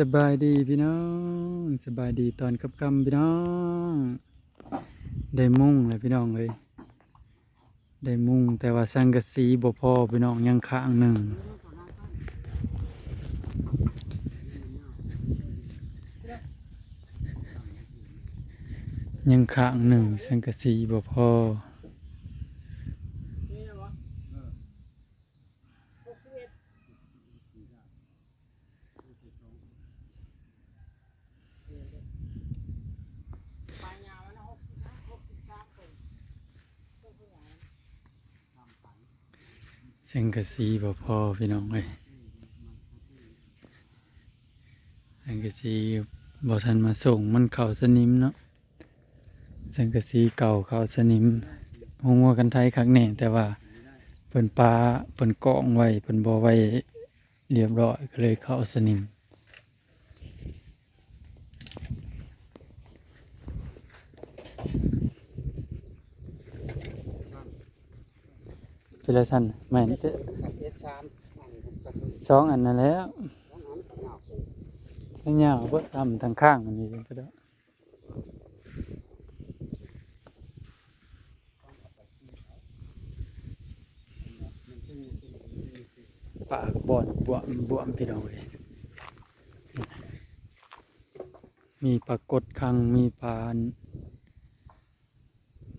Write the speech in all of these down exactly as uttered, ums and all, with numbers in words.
สบายดีพี่น้อง สบายดีตอนค่ำๆพี่น้อง ได้มุงแล้วพี่น้องเอ้ย ได้มุง แต่ว่าสังกะสีบ่พอพี่น้อง ยังข้างหนึ่ง ยังข้างหนึ่ง สังกะสีบ่พอ สังกะสีบ่พอพี่น้องเอ้ย สังกะสีบ่ทันมาส่ง มันเข้าสนิมเนาะ สังกะสีเก่าเข้าสนิม โฮงงัวกันไถคักแน่ แต่ว่าเพิ่นปา เพิ่นกองไว้ เพิ่นบ่ไว้เรียบร้อย ก็เลยเข้าสนิม เป็นละสั้น แม่นจะ เอสสาม อันนี้ก็คือ สองอันนั่นแหละ สองอันก็ยาวเกิน ใช้ยาวเบิดลำทางข้างมันนี่ก็ได้ ปลากระบอนบวมบวมพี่น้องเอ้ย มีปลากดคัง มีปลา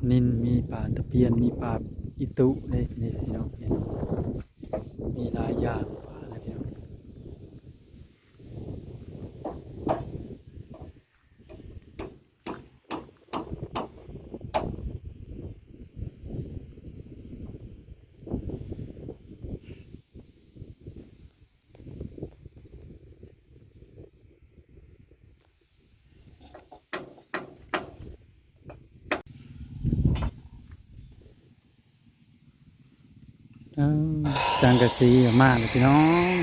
นิล มีปลาตะเพียน มีปลาอีตุเด้ นี่พี่น้อง นี่ มีหลายอย่างปลาเลยพี่น้อง อ้าว สังกะสีก็มาแล้วพี่น้อง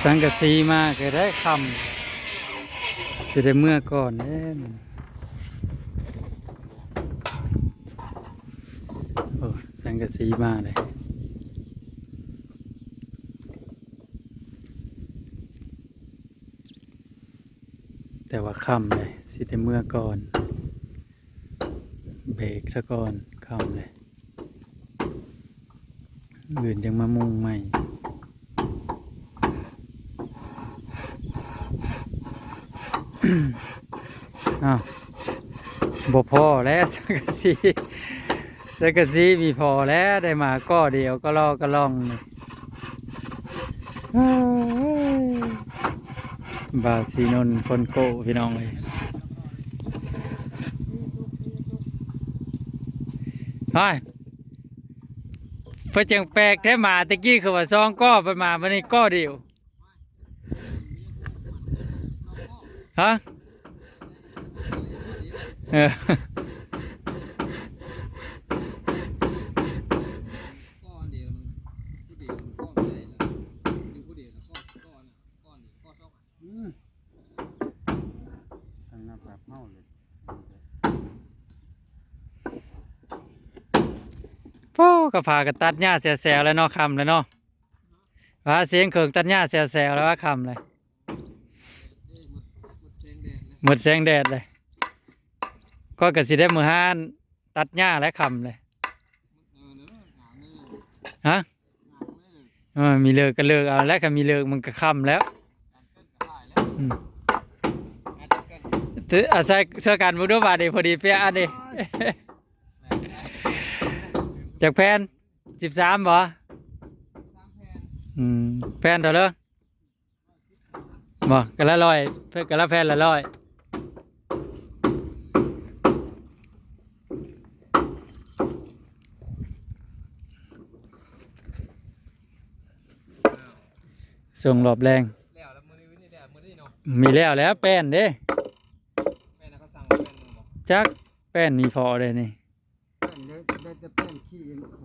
สังกะสีมาก็ได้ค่ำ สิได้เมือก่อนเด้อ โอ้ สังกะสีมาเลย แต่ว่าค่ำเลย สิได้เมือก่อน เบรกซะก่อน ค่ำเลย อื่นยังมามุงใหม่ อ้าว บ่พอแล้ว สังกะสี สังกะสีมีพอแล้ว ได้มาก้อเดียวก็ลอกะล่องนี่ บ่าวศรีนนท์คนโก้พี่น้องเอ้ย ไป เพิ่นจังแปลกแท้ หมาตะกี้คือว่าสองก้อ เพิ่นมาบัดนี้ก้อเดียว ฮะ เออ อืม ทางหน้าปากเมาเลย โอ้ ก็พากันตัดหญ้าแซวๆแล้วเนาะ ค่ำแล้วเนาะ ว่าเสียงเครื่องตัดหญ้าแซวๆแล้ว ว่าค่ำเลย หมดแสงแดดเลย ก็ ก็สิได้มื้อฮ้านตัดหญ้าแล้ว ค่ำเลย ฮะ เออ มีเลิกก็เลิกเอาแล้ว คันมีเลิกมันก็ค่ำแล้ว อืม ถือ อาศัยช่วยกันบ่ดูบาดนี้ พอดีเป๊ะอันนี้ จักแผ่น สิบสามบ่ อืม แผ่นเท่าเด้อ บ่ กะละร้อย กะละแผ่นละร้อย ส่งรอบแรง แล้ว แล้วมื้อนี้ มื้อนี้เนาะ มีแล้ว แล้วแป้นเด้ แป้นน่ะเขาสั่งแป้นหนึ่งบ่ จัก แป้นมีพอเลยนี่ แป้นได้ ได้แต่แป้นขี้เอง โอ้โห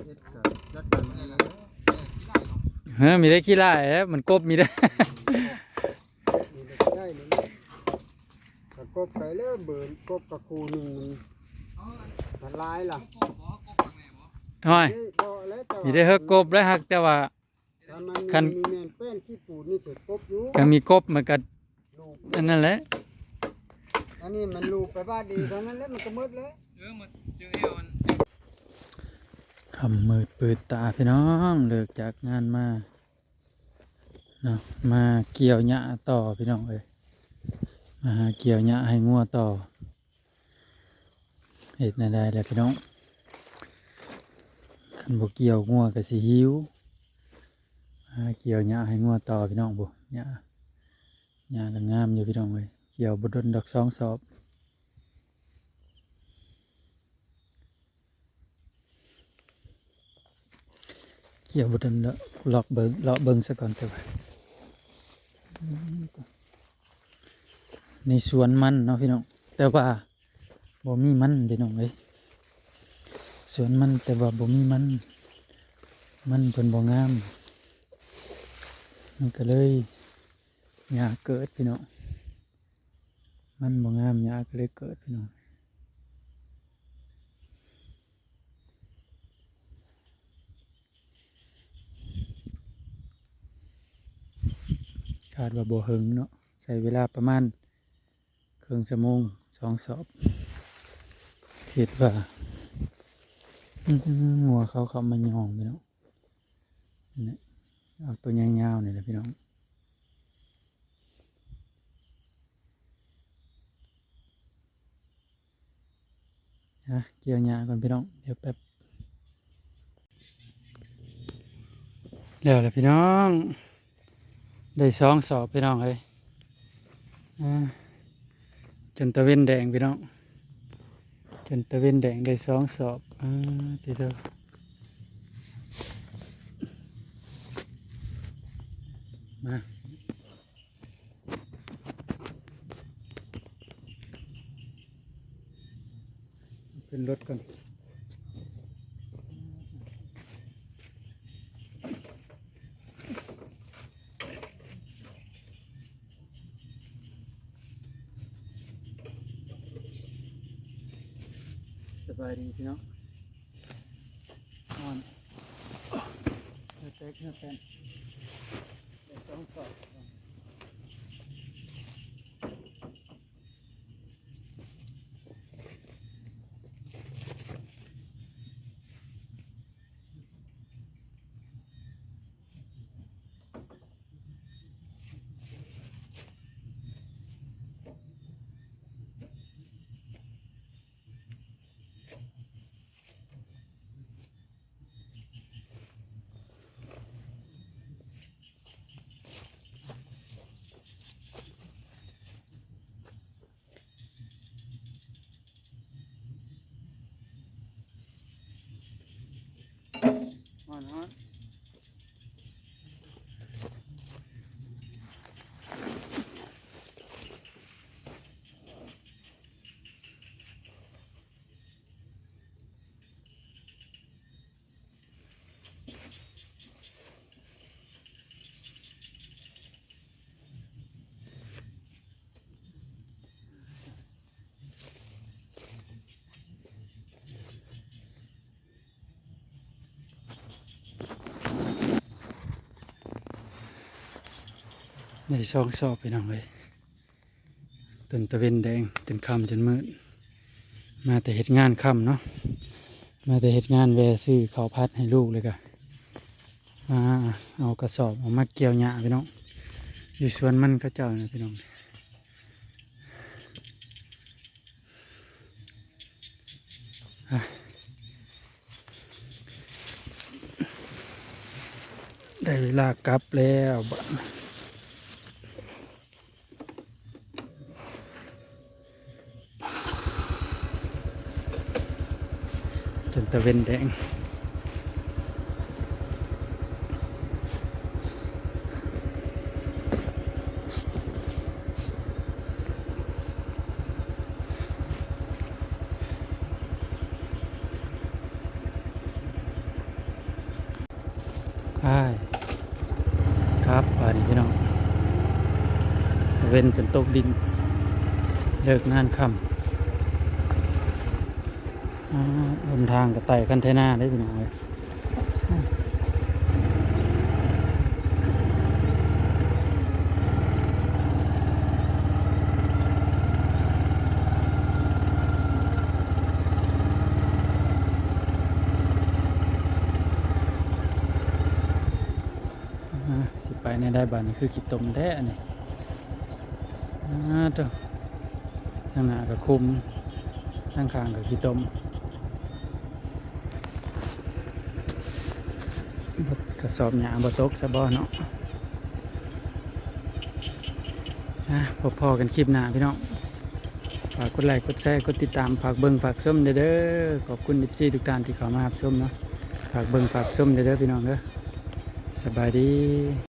เฮ็ดกับจัดการอะไร เออ ขี้ไล่เนาะ เฮ้ย มีได้ขี้ไล่แล้ว มันกบมีได้ มีแต่ขี้ไล่นี่ ก็กบไปแล้ว เบิร์นกบกับครูหนึ่งมัน มันร้ายล่ะ ห้อย นี่พอแล้ว แต่ว่า มีได้เฮิกกบแล้ว หักแต่ว่า คันมีแม่นแป้นขี้ปูนนี่ถือกบอยู่ คันมีกบมันก็ ลูก อันนั้นแหละ อันนี้มันลูกไปบ้านดีเท่านั้นแหละ มันก็หมดแล้ว เออ มันจึงเอวมัน ค่ำมืดปืดตาพี่น้อง เลิกจากงานมาเนาะ มาเกี่ยวหญ้าต่อพี่น้องเอ้ย มาหาเกี่ยวหญ้าให้งัวต่อ เฮ็ดแนวใดล่ะพี่น้อง คันบ่เกี่ยวงัวก็สิหิว หาเกี่ยวหญ้าให้งัวต่อพี่น้อง บ่ หญ้า หญ้าก็งามอยู่พี่น้องเอ้ย เกี่ยวบ่ดนดอก สองสอบ เกี่ยวบ่ดนดอก เลาะเบิ่ง เลาะเบิ่งซะก่อน แต่ว่า ในสวนมันเนาะพี่น้อง แต่ว่าบ่มีมันพี่น้องเอ้ย สวนมันแต่ว่าบ่มีมัน มันเพิ่นบ่งาม มันก็เลยหญ้าเกิดพี่น้อง มันบ่งามหญ้าก็เลยเกิดพี่น้อง คาดว่าบ่เหิงเนาะ ใช้เวลาประมาณครึ่งชั่วโมง สองสอบ คิดว่า อืม งัวเขาเข้ามาย่องพี่น้อง นี่ เอาตัวยาวๆนี่แหละพี่น้อง อ่ะ เกี่ยวหญ้าก่อนพี่น้อง เดี๋ยวแป๊บ แล้วล่ะพี่น้อง ได้สองสอบพี่น้องเอ้ย อ่า จนตะเว็นแดงพี่น้อง จนตะเว็นแดงได้สองสอบ อ่า ทีเดียว มา ขึ้นรถก่อน สบายดีพี่น้อง อ่อน เนื้อแตกเนื้อแตน เดี๋ยวต้องสอบ ฮ้อนฮ้อน ได้สองสอบพี่น้องเอ้ย จนตะเว็นแดง จนค่ำจนมืด มาแต่เฮ็ดงานค่ำเนาะ มาแต่เฮ็ดงานแวะซื้อข้าวผัดให้ลูกเลยกะ มาเอากระสอบออกมาเกี่ยวหญ้าพี่น้อง อยู่สวนมันเขาเจ้านะพี่น้อง อ่ะ ได้เวลากลับแล้วบัดนี้ จนตะเว็นแดง อ้าย ครับ บาดนี้พี่น้อง เว็นเป็นตกดิน เลิกงานค่ำ อ่า หนทางก็ไต่คันไถนาได้พี่น้องเอ้ย ไปในได้บ้านนี่คือขี้ตมแท้นี่ อ่าโต ทางหน้าก็คุม ทางข้างก็ขี้ตม กระสอบหญ้าบ่ตกซะบ่เนาะ อ่ะ พบพ้อกันคลิปหน้าพี่น้อง ฝากกดไลค์ กดแชร์ กดติดตาม ฝากเบิ่ง ฝากชมเด้อ ขอบคุณ เอฟซี ทุกท่านที่เข้ามารับชมเนาะ ฝากเบิ่ง ฝากชมเด้อพี่น้องเด้อ สบายดี